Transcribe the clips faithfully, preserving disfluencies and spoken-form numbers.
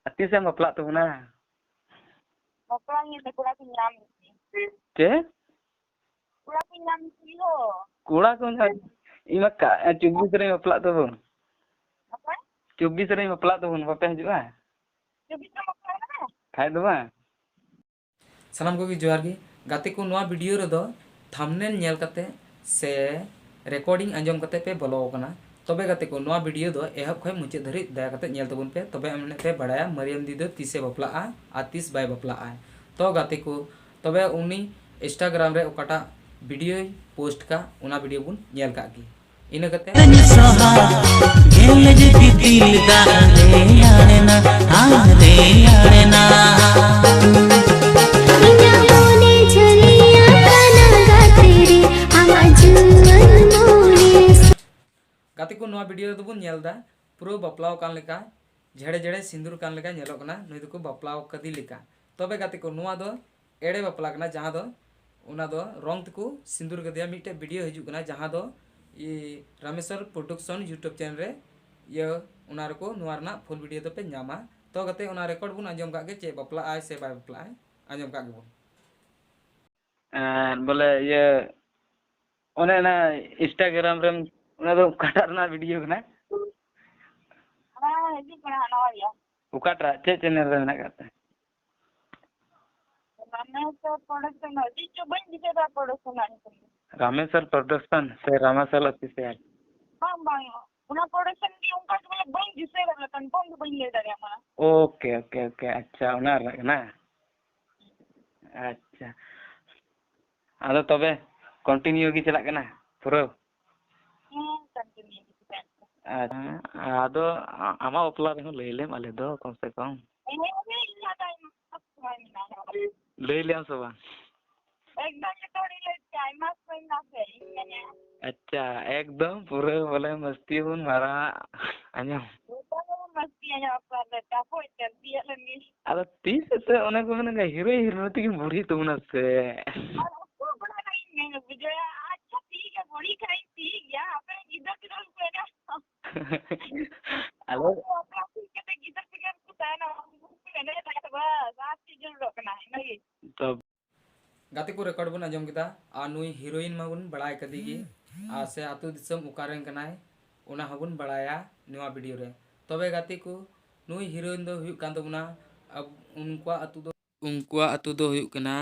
ᱟᱨ ᱛᱤᱥᱮᱢ ᱵᱟᱯᱞᱟᱜ ᱛᱟᱵᱚᱱᱟ? ᱵᱟᱯᱞᱟ ᱧᱮᱞ ᱛᱮ ᱠᱚᱲᱟ ᱠᱚ ᱧᱟᱢ ᱜᱮ᱾ ᱪᱮᱫ? ᱠᱚᱲᱟ ᱠᱚ ᱧᱟᱢ ᱜᱮ ᱦᱚ᱾ ᱠᱚᱲᱟ ᱠᱚ ᱧᱟᱢ? ᱤᱧ ᱢᱟ ᱠᱟ-, ᱪᱚᱵᱵᱤᱥ ᱨᱮᱧ ᱵᱟᱯᱞᱟᱜ ᱛᱟᱵᱚᱱ᱾ ᱚᱠᱚᱭ? ᱪᱚᱵᱵᱤᱥ ᱨᱮᱧ ᱵᱟᱯᱞᱟᱜ ᱛᱟᱵᱚᱱ, ᱵᱟᱯᱮ ᱦᱤᱡᱩᱜᱼᱟ? ᱪᱚᱵᱵᱤᱥ ᱨᱮ ᱵᱟᱯᱞᱟ ᱠᱟᱱᱟ? ᱠᱷᱟᱡ ᱫᱚ ᱵᱟᱝ᱾ ᱥᱟᱱᱟᱢ ᱠᱚᱜᱮ ᱡᱚᱦᱟᱨ ᱜᱮ᱾ ᱜᱟᱛᱮ ᱠᱚ, ᱱᱚᱣᱟ video ᱨᱮᱫᱚ thumbnail ᱧᱮᱞ ᱠᱟᱛᱮ ᱥᱮ recording ᱟᱸᱡᱚᱢ ᱠᱟᱛᱮ ᱯᱮ ᱵᱚᱞᱚ ᱟᱠᱟᱱᱟ᱾ ᱛᱚᱵᱮ ᱜᱟᱛᱮ ᱠᱚ, ᱱᱚᱣᱟ video ᱫᱚ ᱮᱦᱚᱵ ᱠᱷᱚᱱ ᱢᱩᱪᱟᱹᱫ ᱫᱷᱟᱹᱨᱤᱡ ᱫᱟᱭᱟ ᱠᱟᱛᱮ ᱧᱮᱞ ᱛᱟᱵᱚᱱ ᱯᱮ, ᱛᱚᱵᱮ ᱟᱢ ᱯᱮ ᱵᱟᱲᱟᱭᱟ ᱢᱟᱨᱤᱭᱟᱢ ᱫᱤ ᱫᱚ ᱛᱤᱥᱮ ᱵᱟᱯᱞᱟᱜᱼᱟ ᱟᱨ ᱛᱤᱥ ᱵᱟᱭ ᱵᱟᱯᱞᱟᱜᱼᱟ᱾ ᱛᱚ ᱜᱟᱛᱮ ᱠᱚ, ᱛᱚᱵᱮ ᱩᱱᱤ Instagram ᱨᱮ ᱚᱠᱟᱴᱟᱜ videoᱭ post ᱠᱟᱜ, ᱚᱱᱟ video ᱵᱚᱱ ᱧᱮᱞ ᱠᱟᱜ ᱜᱮ᱾ ᱤᱱᱟᱹ ᱠᱟᱛᱮ ᱥᱟᱦᱟ ᱜᱮᱞᱮᱡ ᱫᱤᱯᱤᱞ ᱫᱟᱜ ᱨᱮᱭᱟᱲᱮᱱᱟ, ᱟᱨ ᱨᱮᱭᱟᱲᱮᱱᱟ᱾ ᱤᱧᱟᱜ ᱢᱚᱱᱮ ᱡᱷᱟᱹᱞᱤ ᱟᱠᱟᱱᱟ ᱜᱟᱛᱮ ᱨᱮ, ᱟᱢᱟᱜ ᱡᱩᱣᱟᱹᱱ ᱢᱚᱱᱮ᱾ ᱜᱟᱛᱮ ᱠᱚ, ᱱᱚᱣᱟ video ᱨᱮᱫᱚ ᱵᱚᱱ ᱧᱮᱞ ᱮᱫᱟ ᱯᱩᱨᱟᱹ ᱵᱟᱯᱞᱟᱣ ᱠᱟᱱ ᱞᱮᱠᱟ, ᱡᱷᱮᱲᱮ ᱡᱷᱮᱲᱮ ᱥᱤᱸᱫᱩᱨ ᱠᱟᱱ ᱞᱮᱠᱟ ᱧᱮᱞᱚᱜ ᱠᱟᱱᱟ, ᱱᱩᱭ ᱫᱚᱠᱚ ᱵᱟᱯᱞᱟᱣ ᱠᱟᱫᱮ ᱞᱮᱠᱟ᱾ ᱛᱚᱵᱮ ᱜᱟᱛᱮ ᱠᱚ, ᱱᱚᱣᱟ ᱫᱚ ᱮᱲᱮ ᱵᱟᱯᱞᱟ ᱠᱟᱱᱟ, ᱡᱟᱦᱟᱸ ᱫᱚ ᱚᱱᱟ ᱫᱚ ᱨᱚᱝ ᱛᱮᱠᱚ ᱥᱤᱸᱫᱩᱨ ᱠᱟᱫᱮᱭᱟ᱾ ᱢᱤᱫᱴᱮᱡ video ᱦᱤᱡᱩᱜ ᱠᱟᱱᱟ, ᱡᱟᱦᱟᱸ ᱫᱚ ᱤ-, ᱨᱟᱢᱮᱥᱣᱚᱨ Production YouTube channel ᱨᱮ ᱤᱭᱟᱹ, ᱚᱱᱟ ᱨᱮᱠᱚ, ᱱᱚᱣᱟ ᱨᱮᱱᱟᱜ full video ᱫᱚᱯᱮ ᱧᱟᱢᱟ᱾ ᱛᱚ ᱜᱟᱛᱮ, ᱚᱱᱟ record ᱵᱚᱱ ᱟᱸᱡᱚᱢ ᱠᱟᱜ ᱜᱮ, ᱪᱮᱫ ᱵᱟᱯᱞᱟᱜ ᱟᱭ ᱥᱮ ᱵᱟᱭ ᱵᱟᱯᱞᱟᱜ ᱟᱭ, ᱟᱸᱡᱚᱢ ᱠᱟᱜ ᱜᱮᱵᱚᱱ᱾ ᱟᱨ ᱵᱚᱞᱮ ᱤᱭᱟᱹ, ᱚᱱᱮ ᱚᱱᱟ Instagram ᱨᱮᱢ, ᱚᱱᱟ ᱫᱚ ᱚᱠᱟᱴᱟᱜ ᱨᱮᱱᱟᱜ video ᱠᱟᱱᱟ? ᱚᱱᱟ ᱦᱤᱡᱩᱜ ᱠᱟᱱᱟ ᱦᱟᱸᱜ ᱱᱟᱣᱟ ᱜᱮᱭᱟ᱾ ᱚᱠᱟᱴᱟᱜ, ᱪᱮᱫ channel ᱨᱮ ᱢᱮᱱᱟᱜ ᱟᱠᱟᱫ ᱛᱮ? ᱨᱟᱢᱮᱥᱣᱚᱨ Production, ᱪᱮᱫ ᱪᱚ ᱵᱟᱹᱧ ᱫᱤᱥᱟᱹᱭᱮᱫᱟ production ᱨᱮᱱᱟᱜ ᱧᱩᱛᱩᱢ᱾ ᱨᱟᱢᱮᱥᱣᱚᱨ Production ᱥᱮ ᱨᱟᱢᱟᱥᱟᱞ Official? ᱵᱟᱝ, ᱵᱟᱝ, ᱚᱱᱟ production ᱜᱮ ᱚᱱᱠᱟ ᱜᱮ ᱵᱚᱞᱮ ᱵᱟᱹᱧ ᱫᱤᱥᱟᱹᱭᱮᱫᱟ, ᱵᱚᱞᱮ confirm ᱫᱚ ᱵᱟᱹᱧ ᱞᱟᱹᱭ ᱫᱟᱲᱮᱭᱟᱢᱟ᱾ ᱳᱠᱮ, ᱳᱠᱮ, ᱳᱠᱮ, ᱟᱪᱪᱷᱟ, ᱚᱱᱟ ᱨᱮᱱᱟᱜ ᱠᱟᱱᱟ᱾ ᱟᱪᱪᱷᱟ, ᱟᱫᱚ ᱛᱚᱵᱮ continue ᱜᱮ ᱪᱟᱞᱟᱜ ᱠᱟᱱᱟ ᱯᱩᱨᱟᱹ? ᱦᱮᱸ, continue ᱜᱮ ᱪᱟᱞᱟᱜ ᱠᱟᱱᱟ᱾ ᱟᱪᱪᱷᱟ, ᱟᱫᱚ ᱟ-, ᱟᱢᱟᱜ ᱵᱟᱯᱞᱟ ᱨᱮᱦᱚᱸ ᱞᱟᱹᱭ ᱞᱮᱢ ᱟᱞᱮ ᱫᱚ ᱠᱚᱢ ᱥᱮ ᱠᱚᱢ᱾ ᱦᱮᱸ, ᱦᱮᱸ, ᱤᱧ ᱦᱟᱛᱟᱣ ᱤᱧ ᱥᱚᱢᱚᱭ ᱢᱮᱱᱟᱜᱼᱟ᱾ ᱞᱟᱹᱭ ᱞᱮᱭᱟᱢ ᱥᱮ ᱵᱟᱝ? ᱮᱠᱫᱚᱢ ᱡᱚᱛᱚ ᱦᱚᱲᱤᱧ ᱞᱟᱹᱭ ᱠᱮᱭᱟ, ᱟᱭᱢᱟ ᱥᱚᱢᱚᱭ ᱢᱮᱱᱟᱜᱼᱟ ᱥᱮ, ᱤᱧ ᱢᱮᱱᱮᱫᱼᱟ᱾ ᱟᱪᱪᱷᱟ, ᱮᱠᱫᱚᱢ ᱯᱩᱨᱟᱹ ᱵᱚᱞᱮ ᱢᱟᱥᱛᱤ ᱵᱚᱱ ᱢᱟᱨᱟᱜ, ᱟᱸᱡᱚᱢ? ᱡᱚᱛᱚ ᱜᱮᱵᱚᱱ ᱢᱟᱥᱛᱤᱭᱟ, ᱧᱚᱜ ᱟᱯᱱᱟᱨ ᱫᱚ ᱛᱟᱯᱚᱨ ᱪᱟᱹᱞᱛᱤᱭᱟᱜ ᱞᱟᱹᱜᱤᱫ᱾ ᱟᱫᱚ ᱛᱤᱥ ᱥᱮ ᱚᱱᱮ ᱠᱚ ᱢᱮᱱᱟ, ᱦᱤᱨᱳ ᱦᱤᱨᱳ ᱛᱮᱠᱤᱱ ᱵᱩᱲᱦᱤ ᱛᱟᱵᱚᱱᱟ ᱥᱮ᱾ ᱟᱨ ᱚᱠᱚᱭ ᱵᱟᱲᱟᱭ ᱤᱧ ᱢᱮᱱ ᱵᱩᱡᱷᱟᱹᱣᱟ᱾ ᱟᱪᱪᱷᱟ, ᱴᱷᱤᱠ ᱜᱮᱭᱟ, ᱵᱩᱲᱦᱤ ᱠᱷᱟᱱ ᱴᱷᱤᱠ ᱜᱮᱭᱟ, ᱟᱯᱮ ᱜᱤᱫᱟᱹᱨ ᱯᱤᱫᱟᱹᱨ ᱠᱚ ᱮᱱᱟ᱾ ᱟᱞᱮ ᱟᱯᱮ ᱟᱯᱮ ᱠᱟᱛᱮ ᱜᱤᱫᱟᱹᱨ ᱯᱤᱫᱟᱹᱨ ᱠᱚ ᱛᱟᱦᱮᱱᱟ᱾ ᱵᱟᱥ ᱟᱨ ᱪᱮᱫ ᱡᱟᱹᱨᱩᱲᱚᱜ ᱠᱟᱱᱟ, ᱤᱱᱟᱹᱜᱮ᱾ ᱛᱚ ᱜᱟᱛᱮ ᱠᱚ, ᱨᱮᱠᱚᱨᱰ ᱵᱚᱱ ᱟᱸᱡᱚᱢ ᱠᱮᱫᱟ᱾ ᱟᱨ ᱱᱩᱭ ᱦᱤᱨᱳᱭᱤᱱ ᱢᱟᱵᱚᱱ ᱵᱟᱲᱟᱭ ᱠᱟᱫᱮ ᱜᱮ, ᱟᱨ ᱥᱮ ᱟᱹᱛᱩ ᱫᱤᱥᱚᱢ ᱚᱠᱟ ᱨᱮᱱ ᱠᱟᱱᱟᱭ, ᱚᱱᱟ ᱦᱚᱸᱵᱚᱱ ᱵᱟᱲᱟᱭᱟ ᱱᱚᱣᱟ ᱵᱷᱤᱰᱤᱭᱳ ᱨᱮ᱾ ᱛᱚᱵᱮ ᱜᱟᱛᱮ ᱠᱚ, ᱱᱩᱭ ᱦᱤᱨᱳᱭᱤᱱ ᱫᱚ ᱦᱩᱭᱩᱜ ᱠᱟᱱ ᱛᱟᱵᱚᱱᱟ, ᱟᱵ-, ᱩᱱᱠᱩᱣᱟᱜ ᱟᱹᱛᱩ ᱫᱚ, ᱩᱱᱠᱩᱣᱟᱜ ᱟᱹᱛᱩ ᱫᱚ ᱦᱩᱭᱩᱜ ᱠᱟᱱᱟ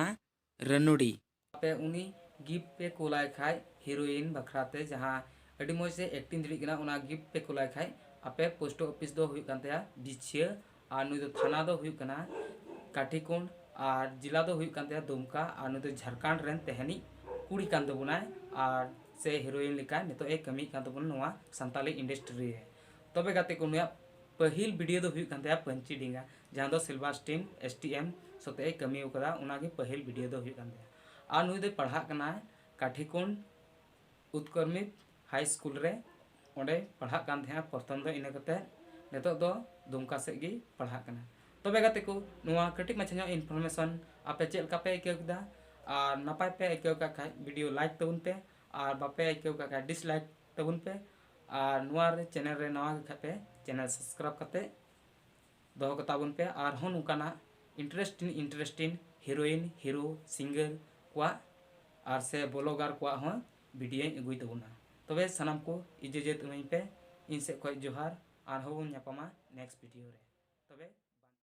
ᱨᱟᱹᱱᱩᱰᱤ᱾ ᱟᱯᱮ ᱩᱱᱤ ᱜᱤᱯᱷᱴ ᱯᱮ ᱠᱳᱞᱟᱭ ᱠᱷᱟᱡ, ᱦᱤᱨᱳᱭᱤᱱ ᱵᱟᱠᱷᱨᱟ ᱛᱮ ᱡᱟᱦᱟᱸ ᱟᱹᱰᱤ ᱢᱚᱡᱽ ᱮ ᱮᱠᱴᱤᱝ ᱫᱟᱲᱮᱭᱟᱜ ᱠᱟᱱᱟ, ᱚᱱᱟ ᱜᱤᱯᱷᱴ ᱯᱮ ᱠᱳᱞᱟᱭ ᱠᱷᱟᱡ, ᱟᱯᱮ ᱯᱳᱥᱴ ᱚᱯᱷᱤᱥ ᱫᱚ ᱦᱩᱭᱩᱜ ᱠᱟᱱ ᱛᱟᱭᱟ ᱵᱤᱪᱷᱤᱭᱟᱹ, ᱟᱨ ᱱᱩᱭ ᱫᱚ ᱛᱷᱟᱱᱟ ᱫᱚ ᱦᱩᱭᱩᱜ ᱠᱟᱱᱟ ᱠᱟᱴᱷᱤᱠᱩᱸᱰ, ᱟᱨ ᱡᱮᱞᱟ ᱫᱚ ᱦᱩᱭᱩᱜ ᱠᱟᱱ ᱛᱟᱭᱟ ᱫᱩᱢᱠᱟ, ᱟᱨ ᱱᱩᱭ ᱫᱚ ᱡᱷᱟᱲᱠᱷᱚᱸᱰ ᱨᱮᱱ ᱛᱟᱦᱮᱱᱤᱡ ᱠᱩᱲᱤ ᱠᱟᱱ ᱛᱟᱵᱚᱱᱟᱭ, ᱟᱨ ᱥᱮ ᱦᱤᱨᱳᱭᱤᱱ ᱞᱮᱠᱟ ᱱᱤᱛᱚᱜ ᱮ ᱠᱟᱹᱢᱤᱭᱮᱫ ᱠᱟᱱ ᱛᱟᱵᱚᱱᱟ ᱱᱚᱣᱟ ᱥᱟᱱᱛᱟᱞᱤ ᱤᱱᱰᱟᱥᱴᱨᱤ ᱨᱮ᱾ ᱛᱚᱵᱮ ᱜᱟᱛᱮ ᱠᱚ, ᱱᱩᱭᱟᱜ ᱯᱟᱹᱦᱤᱞ ᱵᱷᱤᱰᱤᱭᱳ ᱫᱚ ᱦᱩᱭᱩᱜ ᱠᱟᱱ ᱛᱟᱭᱟ ᱯᱟᱹᱧᱪᱤ ᱰᱮᱸᱜᱟ, ᱡᱟᱦᱟᱸ ᱫᱚ ᱥᱤᱞᱵᱷᱟᱨ ᱥᱴᱤᱢ ᱮᱥ ᱴᱤ ᱮᱢ ᱥᱟᱛᱮᱜ ᱮ ᱠᱟᱹᱢᱤ ᱟᱠᱟᱫᱟ, ᱚᱱᱟᱜᱮ ᱯᱟᱹᱦᱤᱞ ᱵᱷᱤᱰᱤᱭᱳ ᱫᱚ ᱦᱩᱭᱩᱜ ᱠᱟᱱ ᱛᱟᱭᱟ᱾ ᱟᱨ ᱱᱩᱭ ᱫᱚᱭ ᱯᱟᱲᱦᱟᱜ ᱠᱟᱱᱟ ᱠᱟᱴᱷᱤᱠᱩᱸᱰ ᱩᱛᱠᱚᱨᱢᱤᱛ ᱦᱟᱭ ᱥᱠᱩᱞ ᱨᱮ, ᱚᱸᱰᱮ ᱯᱟᱲᱦᱟᱜ ᱠᱟᱱ ᱛᱟᱦᱮᱸᱜᱼᱟ ᱯᱨᱚᱛᱷᱚᱢ ᱫᱚ, ᱤᱱᱟᱹ ᱠᱟᱛᱮ ᱱᱤᱛᱚᱜ ᱫᱚ ᱫᱩᱢᱠᱟ ᱥᱮᱫ ᱜᱮ ᱯᱟᱲᱦᱟᱜ ᱠᱟᱱᱟ᱾ ᱛᱚᱵᱮ ᱜᱟᱛᱮ ᱠᱚ, ᱱᱚᱣᱟ ᱠᱟᱹᱴᱤᱡ ᱢᱟᱪᱷᱟ ᱧᱚᱜ ᱤᱱᱯᱷᱚᱨᱢᱮᱥᱚᱱ ᱟᱯᱮ ᱪᱮᱫ ᱞᱮᱠᱟ ᱯᱮ ᱟᱹᱭᱠᱟᱹᱣ ᱠᱮᱫᱟ? ᱟᱨ ᱱᱟᱯᱟᱭ ᱯᱮ ᱟᱹᱭᱠᱟᱹᱣ ᱠᱟᱜ ᱠᱷᱟᱡ ᱵᱷᱤᱰᱤᱭᱳ ᱞᱟᱭᱤᱠ ᱛᱟᱵᱚᱱ ᱯᱮ, ᱟᱨ ᱵᱟᱯᱮ ᱟᱹᱭᱠᱟᱹᱣ ᱠᱟᱜ ᱠᱷᱟᱡ ᱰᱤᱥᱞᱟᱭᱤᱠ ᱛᱟᱵᱚᱱ ᱯᱮ᱾ ᱟᱨ ᱱᱚᱣᱟ ᱨᱮ ᱪᱮᱱᱮᱞ ᱨᱮ ᱱᱟᱣᱟ ᱜᱮ ᱠᱷᱟᱡ ᱯᱮ, ᱪᱮᱱᱮᱞ ᱥᱟᱵᱥᱠᱨᱟᱭᱤᱵ ᱠᱟᱛᱮ ᱫᱚᱦᱚ ᱠᱟᱛᱟ ᱵᱚᱱ ᱯᱮ᱾ ᱟᱨᱦᱚᱸ ᱱᱚᱝᱠᱟᱱᱟᱜ ᱤᱱᱴᱟᱨᱮᱥᱴᱤᱝ ᱤᱱᱴᱟᱨᱮᱥᱴᱤᱝ ᱦᱤᱨᱳᱭᱤᱱ, ᱦᱤᱨᱳ, ᱥᱤᱝᱜᱟᱨ ᱠᱚᱣᱟᱜ ᱟᱨ ᱥᱮ ᱵᱞᱚᱜᱟᱨ ᱠᱚᱣᱟᱜ ᱦᱚᱸ ᱵᱷᱤᱰᱤᱭᱳᱧ ᱟᱹᱜᱩᱭ ᱛᱟᱵᱚᱱᱟ᱾ ᱛᱚᱵᱮ ᱥᱟᱱᱟᱢ ᱠᱚ ᱤᱡᱟᱹᱡᱟᱹᱛ ᱤᱢᱟᱹᱧ ᱯᱮ᱾ ᱤᱧ ᱥᱮᱫ ᱠᱷᱚᱱ ᱡᱚᱦᱟᱨ, ᱟᱨᱦᱚᱸ ᱵᱚᱱ ᱧᱟᱯᱟᱢᱟ ᱱᱮᱠᱥᱴ ᱵᱷᱤᱰᱤᱭᱳ ᱨᱮ᱾